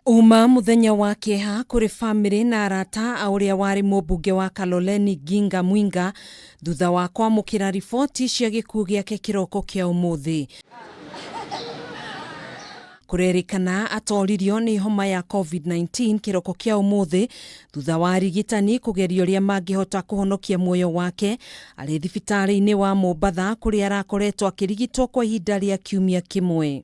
Uma mũthenya wa kĩeha kũrĩ bamĩrĩ na arata a ũrĩa warĩ mũmbunge wa Kaloleni Ginga Mwinga thutha wa kwamũkĩra riboti cia gĩkuũ gĩake kĩroko kĩa ũmũthĩ. Kũrerĩkana atoririo nĩ homa ya COVID-19 kĩroko kĩa ũmũthĩ thutha wa arigitani kũgeria ũrĩa mangĩhota kũhonokia muoyo wake arĩ thibitarĩ-inĩ wa Mombatha kũrĩa arakoretwo akĩrigitwo kwa ihinda rĩa kiumia kĩmwe.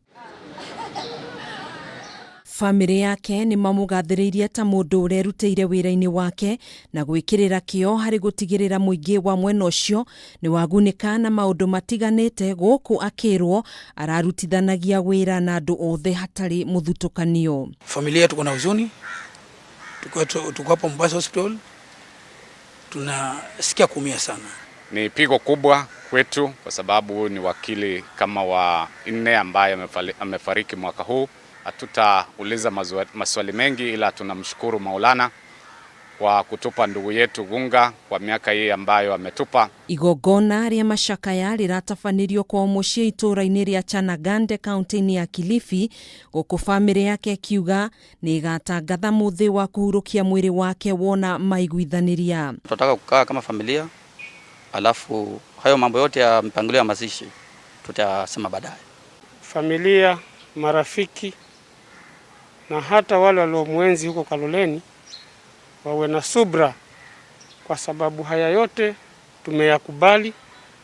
Bamĩrĩ yake nĩ mamũgathĩrĩirie ta mũndũ ũrerutĩire wĩra-inĩ wake na gwĩkĩrĩra kĩo harĩ gũtigĩrĩra mũingĩ wa mwena ũcio nĩ wagunĩka na maũndũ matiganĩte gũkũ akĩrwo ararutithanagia wĩra na andũ othe hatarĩ mũthutũkanio. Familia tuko na huzuni, tuko hapo Mombasa Hospital, tunasikia kuumia sana. Ni pigo kubwa kwetu kwa sababu ni wakili kama wa nne ambaye amefariki mwaka huu. Hatutauliza maswali mengi, ila tunamshukuru Maulana kwa kutupa ndugu yetu Gunga kwa miaka hii ambayo ametupa. Igongona rĩa macakaya rĩratabanĩrio kwao mũciĩ itũũra-inĩ rĩa Chanagande kaunti-inĩ ya Kilifi gũkũ bamĩrĩ yake ĩkiuga nĩ ĩgatangatha mũthĩ wa kũhurũkia mwĩrĩ wake wona maiguithanĩria. Tunataka kukaa kama familia, alafu hayo mambo yote ya mpangilio ya mazishi tutasema baadaye. Familia, marafiki na hata wale waliomwenzi huko Kaloleni wawe na subra, kwa sababu haya yote tumeyakubali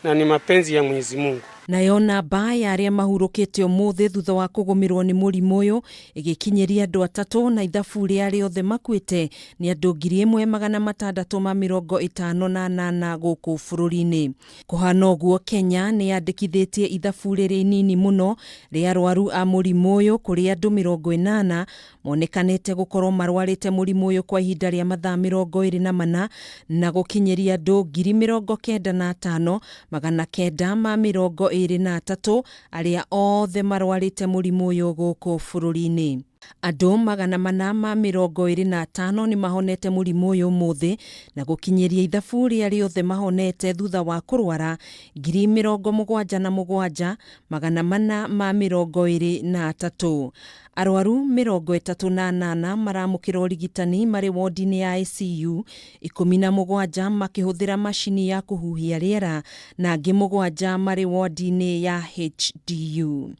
na ni mapenzi ya Mwenyezi Mungu. Nayo namba ya arĩa mahurũkĩte ũmũthĩ thutha wa kũgũmĩrwo nĩ mũrimũ ũyũ ĩgĩkinyĩria andũ atatũ na ithabu rĩa arĩa othe makuĩte nĩ andũ 1658 gũkũ bũrũri-inĩ. Kũhana ũguo Kenya nĩ yandĩkithĩtie ithabu rĩrĩ inini mũno rĩa arwaru a mũrimũ ũyũ kũrĩ andũ 80 monekanĩte gũkorwo marwarĩte mũrimũ ũyũ kwa ihinda rĩa mathaa 24 na gũkinyĩria andũ 95,923 arĩa othe marwarĩte mũrimũ ũyũ gũkũ bũrũri-inĩ. Andũ 425 nĩ mahonete mũrimũ ũyũ ũmũthĩ na gũkinyĩria ithabu rĩa rĩothe mahonete thutha wa kũrwara 77,423. Arwaru 38 maramũkĩra ũrigitani marĩ wodi-inĩ ya ICU, 17 makĩhũthĩra macini ya kũhuhia rĩera na angĩ 7 marĩ wodi-inĩ ya HDU.